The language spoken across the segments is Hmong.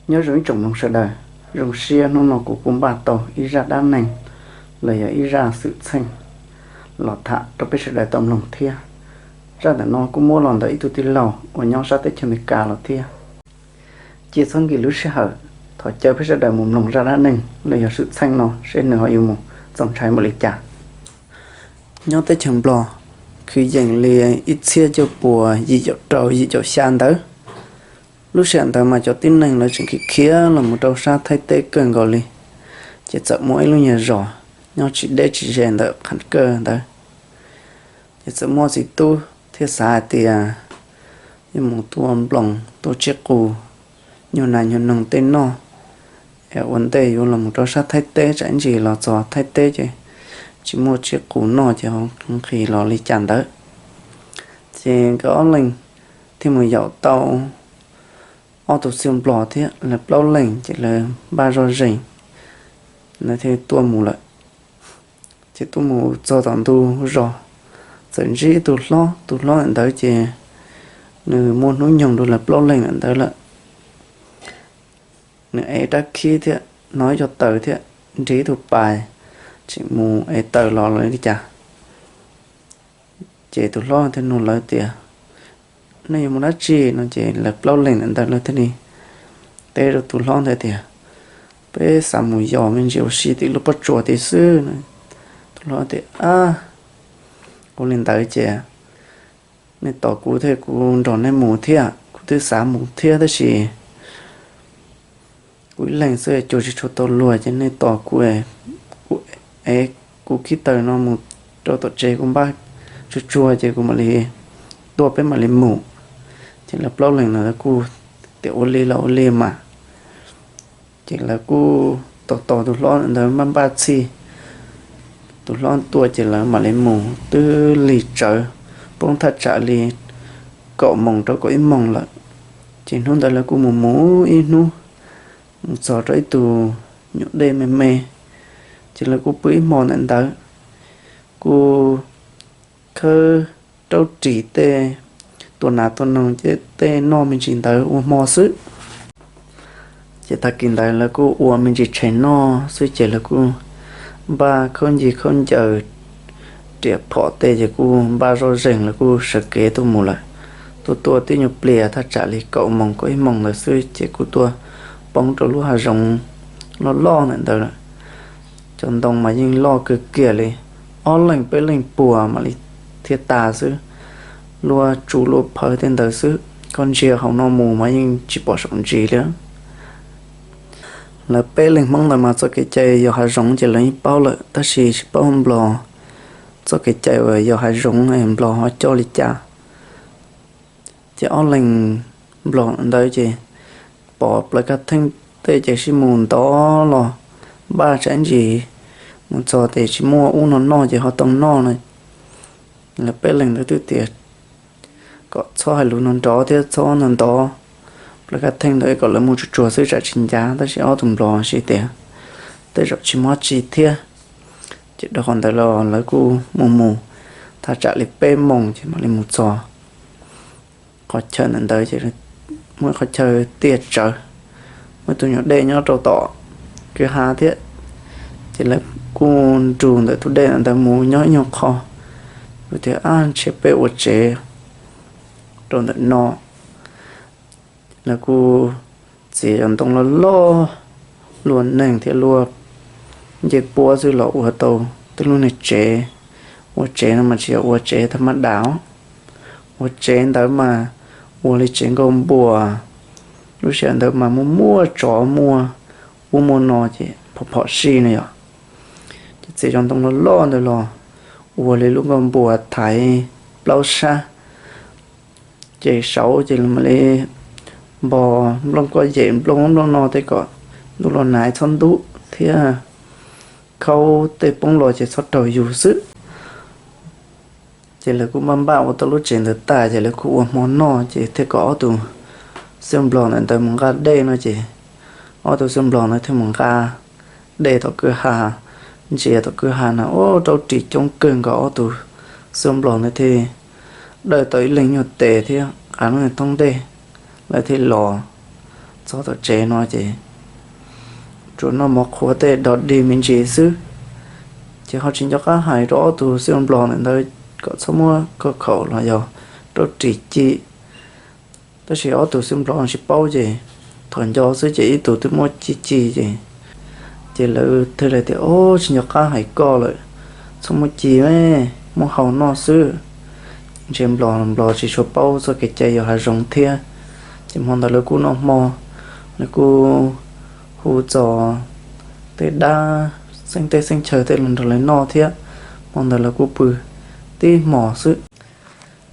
Nyob zoo ib tsoom mloog sawv daws, zoo siab hnub no kuv kuj npaj tau ib zaj dab neeg los yog ib zaj xwm txheej los tham rau peb sawv daws tau mloog thiab. Zaj ntawm no kuj muab los ntawm ib tug tij laug uas nyob sab teb chaws Amelikas los thiab. Cia txhob nkim lub sij hawm, thov caw peb sawv daws mus mloog zaj dab neeg los yog xwm txheej no seb nws ho yuav mus txaus ntshai npaum li cas. Nyob teb chaws Nplog, kwv yees li ib txhiab cuaj puas yim caum rau yim caum xya ntawd, lub sij hawm ntawd mas cov tib neeg lawv tseem khiav khiav los mus rau sab Thaib teb kawg nkaus li. Ces txawm muaj ib lub nyuag zos nyob tsis deb tsis ze ntawm qhov kawg ntawd. Ces txawm muaj txiv tub thiaj xav hais tias yuav mus tua nploos tua tsiaj qus, nyuag nas nyuag noog tej noj, es ua ntej yuav los mus rau sab Thaib teb, tsam ib ntsis los txog Thaib teb ces tsis muaj tsiaj qus noj ces ho nqhis los li cas ntawd. Ces nkawd ob leeg thiaj mus yaum tau ob tug txiv Nplog thiab, lawv plaub leeg ces lawv npaj zoj zeeg, lawv thiaj tuaj mus lawm. Ces tuaj mus txog tom ntug zos, txawm ntsib tus hlob, tus hlob ntawd ces nws muaj hnub nyoog dua lawv plaub leeg ntawd lawm. Nws ev rab khib thiab hnov ib co taws thiab nrig ib tug pais, tseem mus ev taws los lawm li cas. Ces tus hlob thiaj nug lawv tias, nej yuav mus dab tsi no? Ces lawv plaub leeg ntawd lawv thiaj li teb rau tus hlob ntawd tias, peb xav mus yos me ntsis ua si tim lub pob tsuas tid xwb no. Tus hlob tias, ab, ua li ntawd ces nej tos kuv thiab kuv nrog nej mus thiab, kuv twb xav mus thiab tab sis kuv ib leeg xwb cuag tsis tshua tau luag, ces nej tos kuv, kuv ev kuv khib taws no mus rau tom tsev kuv npaj tsuag tsuag ces kuv mam li tuaj peb mam li mus. Ces lawv plaub leeg no kuj tias ua li los ua li mas. Ces lawv kuj tos tos tus hlob ntawd npaj npaj txhij, tus hlob tuaj ces lawv mam li mus twb lig tsawv, poob thaj tsam li kaum moos rau kaum ib moos lawm. Ces hnub ntawd lawv kuj mus mus ib hnub, mus txog rau ib tug nyuam dej me me, ces lawv kuj pw ib hmo ntawm ntawd, kuj khawb raub ris tej, tua nas tua noog tej noj me ntsis ntawd ua hmo xwb. Ces tag kis ntawd lawv kuj ua me ntsis tshais noj xwb ces lawv kuj npaj khaub ncaws khaub ncaws, riam phom tej ces kuj npaj zoj zeeg lawv kuj sawv kev tuaj mus lawm. Tuaj tuaj tib nyuag pliag thaj tsam li kaum moos kaum ib moos ntawd xwb ces kuj tuaj poob rau lub hav zoov loj loj ntawm ntawd lawm. Cov ntoo mas yeej loj kawg kiag li, ob leeg peb leeg puag mam li thiaj tas xwb. Luaj tsu luaj phawv tej ntawd xwb, koj ntsia hauv no mus mas yeej tsis pom saum ntsis li. Lawv peb leeg Hmoob ntawd mas txoj kev cai yos hav zoov ces lawv yeej paub lawm, tab sis tsis paub Nplog txoj kev cai uas yos hav zoov Nplog ho coj li cas. Ces ob leeg Nplog ntawd ces pom plaws kab theej tej ces sib mus ntov los npaj tsam ib ntsis mus txog ces tsis muaj ub no noj ces ho tau noj no. Lawv peb leeg ntawd twb tias kom txhob hais lus no nrov thiab txhob no ntov plaws kab theej ntawd kom lawv mus tsuag tsuag xwb tsam tsis ncav, tab sis ob tug Nplog siv tias tej zaum tsis muaj tsi thiab. Ces dhau qhov ntawd los lawv kuj mus mus thaj tsam li peb moos ces mam li mus txog qhov chaw ntawm ntawd ces muaj qhov chaw tiaj tsawv, muaj tus nyuam dej nyob rau tom kwj ha thiab. Ces lawv kuj nrug ntawm tus dej ntawd mus nyob ib nyuag qho, kuj tias ab ntshe peb ua tsev rau ntawm no. Lawv kuj txiav cov ntoo loj loj, luag neeg thiab luag ncej puab xwb los ua tau tej lub niag tsev. Ua tsev no mas tsis yog ua tsev tag maj dam, ua tsev ntawd mas ua li tsev nkauj npuas. Lub sij hawm ntawd mas muaj muaj tsov muaj ub muaj no ces phom phom sij no yom. Ces txiav cov ntoo loj loj ntawd los ua li lub nkauj npuas thaiv plaub sab. Ces saud ces mam li npog nplooj koj yem nplooj ub nplooj no tej kom ntuj los nag txhob ntub. thiab khaub tej poob los ces txhob raug yus xwb. Ces lawv kuj npaj npaj ua tau lub tsev ntawd tas ces lawv kuj ua hmo noj ces thiaj kom ob tug xwb nplog ntawd mus nqa dej no ces ob tug xwb nplog ntawd thiaj mus nqa dej tom kwj ha, ntsia tom kwj ha na ua rau ris coob kawg nkaus ob tug xwb nplog ntawd thiaj dawj tau ib leeg nyuag tes thiab qab lub thoob dej, lawv thiaj los txog tom tsev no ces tsuas noj mov qhuav tej dog dig me ntsis xwb. Ces ho tsis nco qab hais rau ob tug xwb nplog ntawd kom txhob muab khaub khaum los yog rau ris ci, tab sis ob tug xwb nplog tsis paub ces thaum nco xwb ces ib tug twb muab ci ci ces, ces lawv thiaj li tias, Ob, tsis nco qab hais koj lawm, txhob muab ci, muab hau noj xwb. Ntshe nplog nplog tsis tshua paub txoj kev cai yos hav zoov thiab. Ces hmo ntawd lawv kuj noj hmo, lawv kuj hu txog tej dab xeeb teb xeeb chaw tej los nrog lawv noj thiab. Hmo ntawd lawv kuj pw tib hmo xwb.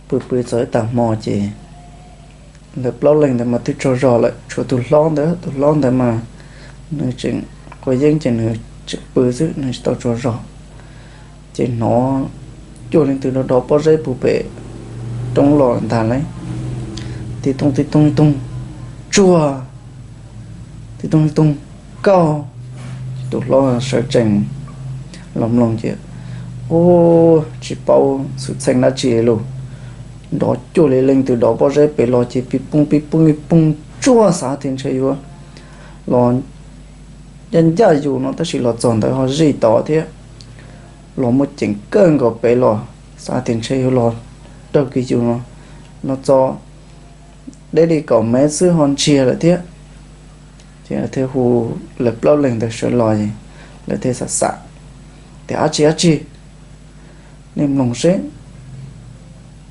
Pw pw txog ib tag hmo ces lawv plaub leeg ntawd mas twb tsaug zog lawm, tshuav tus hlob ntawd, tus hlob ntawd mas nws tseem quav yeeb ces nws tseem pw xwb, nws tsis tau tsaug zog. Ces hnov cuag leej twg dov dov pob zeb puag pem roob los ntag lauj, tib tooj tib tooj tib tooj, Tsuag! Tib tooj tib tooj, Kaug! Tus hlob sawv tsees los mloog ces, Ub, tsis paub xwm txheej dab tsi li lauj, nrov cuag li leej twg dov pob zeb pem los ces pib poob pib poob pib poob, tsuag, xav tias ntshe yuav los ncaj ncaj yus no tab sis los txog ntawd ho zij tod thiab. Los muaj ceem kawg nkaus pem los xav tias ntshe yuav los raug kiag yus no, los txog deb li kaum mev xwb ho ntsiag lawm thiab. Ces thiaj hu lawv plaub leeg ntawd sawv los, lawv thiaj xam xam tias, Dab tsi dab tsi? Nej mloog seb,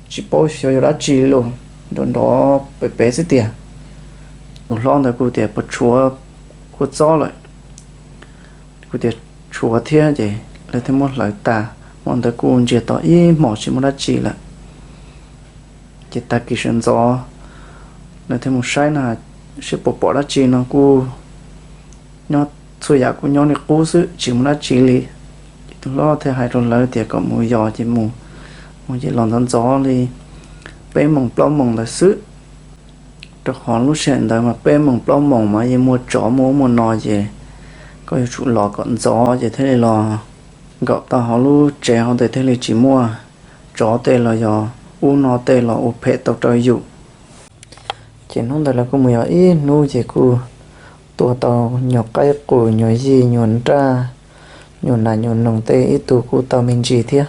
tsis paub xyov yog dab tsi li lauj, nrov nrov pem pem xwb tiag. Tus hlob ntawd kuj tias, Puas tshuav kua txob lawm? Kuj tias, Tshuav thiab. Ces lawv thiaj muab hlawv tas, hmo ntawd kuj ntsiag to ib hmos tsis muaj dab tsi lawm. Ces tag kis sawv ntxov lawv thiaj mus saib na, seb puas pom dab tsi no kuj nyob, txhua yam kuj nyob li qub xwb tsis muaj dab tsi li. Ces tus hlob thiaj hais rau lawv tias kom mus yos ces mus. Mus ces los ntxov ntxov li peb moos plaub moos ntawd xwb, rau qhov lub sij hawm ntawd mas peb moos plaub moos mas yeej muaj tsov muaj ub muaj no ces koj yuav tsum los kom ntxov ces thiaj li los nkaum tau hauv lub tsev hauv ntawd thiaj li tsis muaj tsov tej los yog ub no tej los ua phem tau rau yus. Ces hnub ntawd lawv kuj mus yos ib hnub ces kuj tua tau nyuag qaib qus, nyuag yij, nyuag nraj, nyuag nas nyuag noog tej ib tug kuj tau me ntsis thiab.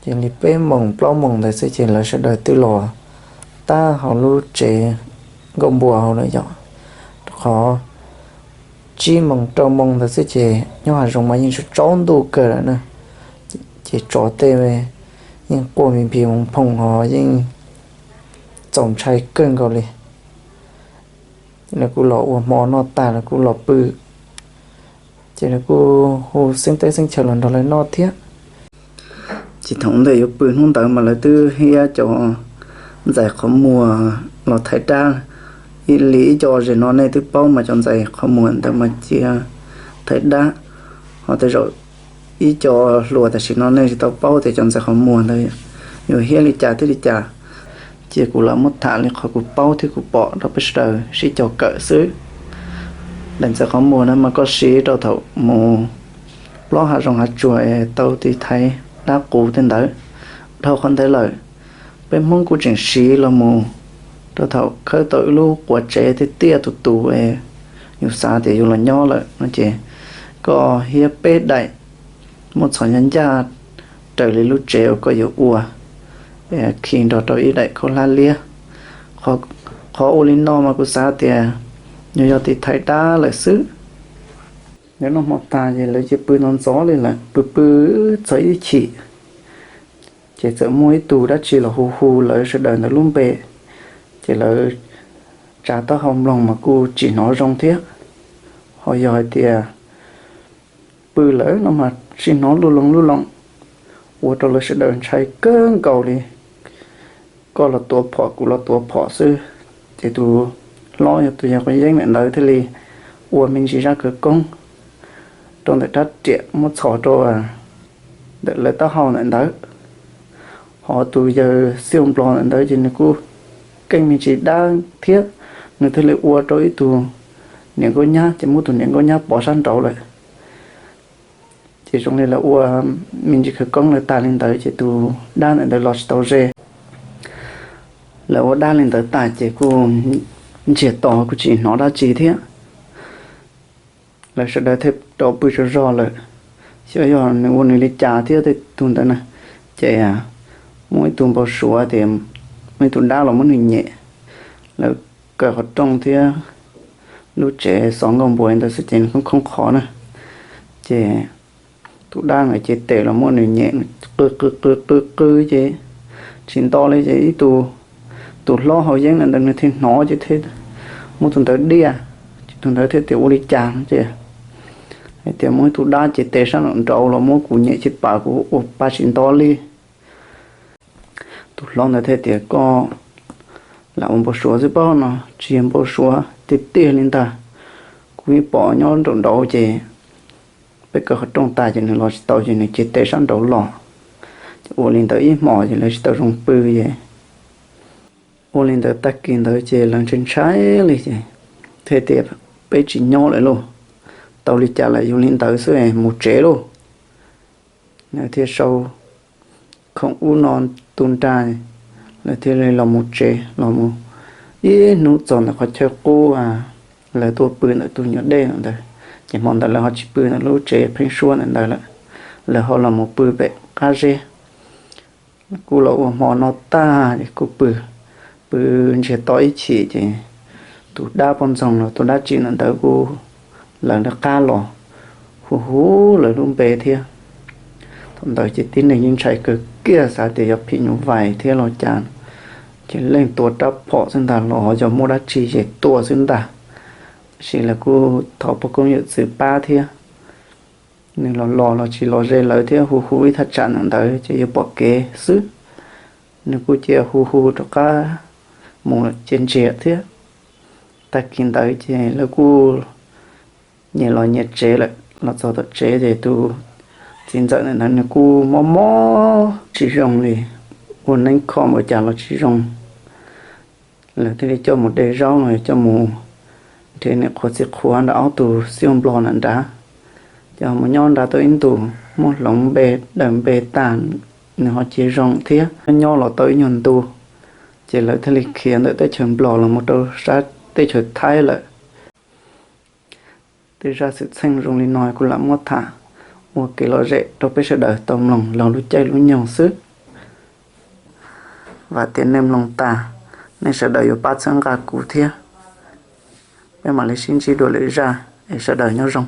Ces li peb moos plaub moos ntawd xwb ces lawv sawv daws twb los tab hauv lub tsev nkauj npua hauv lawm yom. Rau qhov tsib moos rau moos ntawd xwb ces nyob hav zoov mas yeej tsaus ntuj kawg lawm na, ces tsov tej yeej quaj nphi nphi moos phoom ho yeej txaus ntshai kawg nkaus li. Lawv kuj los ua hmo noj tag lawv kuj los pw, ces lawv kuj hu xeeb teb xeeb chaw los nrog lawv noj thiab. Ces thaum ntawd yuav pw hnub ntawd mas lawv twb hiab cov ntxais qhov muag los thaiv dab. Ib li ib co zem no nej twb paub mas cov ntxais qhov muag ntawd mas cia thaiv dab, ho tej zaum ib co hluas tam sim no nej tsis tau paub tias cov ntxais qhov muag ntawd yuav hiab li cas thiab li cas. Cia kuv lam muab tham li qhov kuv paub thiab kuv pom rau peb sawv daws sib cog kawm xwb. Daim ntxais qhov muag no mas koj siv rau thaum mus plob hav zoov hav tsuag es tau tiv thaiv dab qus tej ntawd. Dhau qhov ntawd lawm, peb Hmoob kuj tseem siv los mus rau thaum khawb tau ib lub quav tsev tiaj tiaj tus tus es yus xav tias yus los nyob lawm no ces koj hiab peb daim muaj txhos ncaj ncaj raws li lub tsev uas koj yuav ua, khi nrog rau ib daim khaub hlab liab. Qhov ua li no mas kuv xav tias yog yog tiv thaiv dab lawm xwb. Lawv noj hmo tag ces lawv cia pw ntxov ntxov li lawm, pw pw txog ib chim ces txawm muaj ib tug dab tsi los hu hu lawv sawv daws ntawd lub npe. Ces lawv tsa taub hau mloog mas kuj tsis hnov zoo thiab. Ho yog hais tias pw lawm no mas sij hnov luj loo luj loo, ua rau lawv sawv daws ntshai kawg nkaus li. Koj los tuav phom kuv los tuav phom xwb. Ces tus hlob yog tus yawg quav yeeb ntawd thiaj li ua me ntsis zaj khawv koob rau ntawm rab riam muab txhos rau ntawm lawv taub hau ntawm ntawd. Ho tus yawg Xiaj Nplog ntawm ntawd ces nws kuj keej me ntsis dab thiab, nws thiaj li ua rau ib tug niam nkauj nyab ces muab tus niam nkauj nyab pov sab nraud lawm. Ces zoo li lawv ua me ntsis khawv koob lawv tas li ntawd ces tus dab ntawm ntawd los tsis tau ze. Lawv ua dab li ntawd tas ces kuj ntsiag to kuj tsis hnov dab tsi thiab. Lawv sawv daws thiaj rov pw tsaug zog lawm, xyov yog nws ua nws li cas thiab tej tug ntawd na. Ces muaj ib tug npau suav tias muaj ib tug dab los muab nws nyem. Lawv kaw qhov rooj thiab lub tsev xov nkauj npuas ntawd xwb ces nws khoob khoob qhov na. Ces tus dab ntawd ces tes los muab nws nyem qw qw qw qw qw ces tsis nto li ces ib tug, tus hlob hau yeeb ntawd nws thiaj hnov ces thiaj muab tus ntawd diaj, ces tus ntawd thiaj tias ua li cas ces hais tias muaj ib tug dab ces tes sab nraum nraud los muab kuv nyem ces pam kuv ua pa tsis nto li. Tus hlob ntawd thiaj tias koj lam ua npau suav xwb pob no, tsis yog npau suav tiag tiag li ntag. Kuv yeej pom nyob nraum nraud ces peb kaw qhov rooj tas ces nws los tsis tau ces nws cia tes sab nraud los. Ces ua li ntawd ib hmos ces lawv tsis tau zoo pw ces ua li ntawd tag kis ntawd ces lawv ntshai ntshai li ces thiaj tias peb tsis nyob lawm lauj, tau li cas los yog li ntawd xwb, mus tsev lauj. Lawv thiaj sau khoom ub no tu nra, lawv thiaj li los mus tsev los mus ib hnub txog ntawm qhov chaw qub lawv tuaj pw ntawm tus nyuag dej ntawd. Ces hmo ntawd lawv ho tsis pw ntawm lub tsev pheeb suab ntawm ntawd lawm, lawv ho los mus pw pem qab zeb. Kuj los ua hmo no tag ces kuj pw, pw ntsiag to ib chim ces tus dab poj ntxoog los tus dab tsi ntawm ntawd kuj lawv lawv qab los hu hu lawv lub npe thiab. Thaum ntawd ces tib neeg yeej ntshai kawg kiag xav tias yog phim nyuj vais thiab los cas, ces leej tua rab phom xwb ntag los yog muaj dab tsi ces tua xwb ntag. Tab sis lawv kuj thov pog koob yawm txwv pab thiab, nws los los los tsis los ze lawv thiab hu hu ib thaj tsam ntawd ces yuav pom kev xwb. Nws kuj cia hu hu rov qab mus cia ntsiag thiab. Tag kis ntawd ces lawv kuj nyias los nyias tsev lawm. Los txog tom tsev ces tus txiv ntxawm ntawd nws kuj mob mob tsis zoo li, ua neeb kho npaum cas los tsis zoo. Lawv thiaj li coj mus de zaub no coj mus nrhiav niam qhuav txiv qhuav nram ob tug xiaj nplog nram nrad. Ces mus nyob nrad tau ib ntus muab hloov npe daws npe tag, nws ho cia zoo thiab. Nyob los tau ib nyuag ntu ces lawv thiaj li khiav ntawm teb chaws nplog los mus rau sab teb chaws thaib lawm. Tej zaj xwm txheej zoo li no kuv lam muab tham ua kev lom zem rau peb sawv daws tau mloog laug lub caij lub nyoog xwb. Vam tias nej mloog tas, nej sawv daws yuav pab txhawb nqa kuv thiab. Peb mam li sib ntsib dua lwm zaj es sawv daws nyob zoo.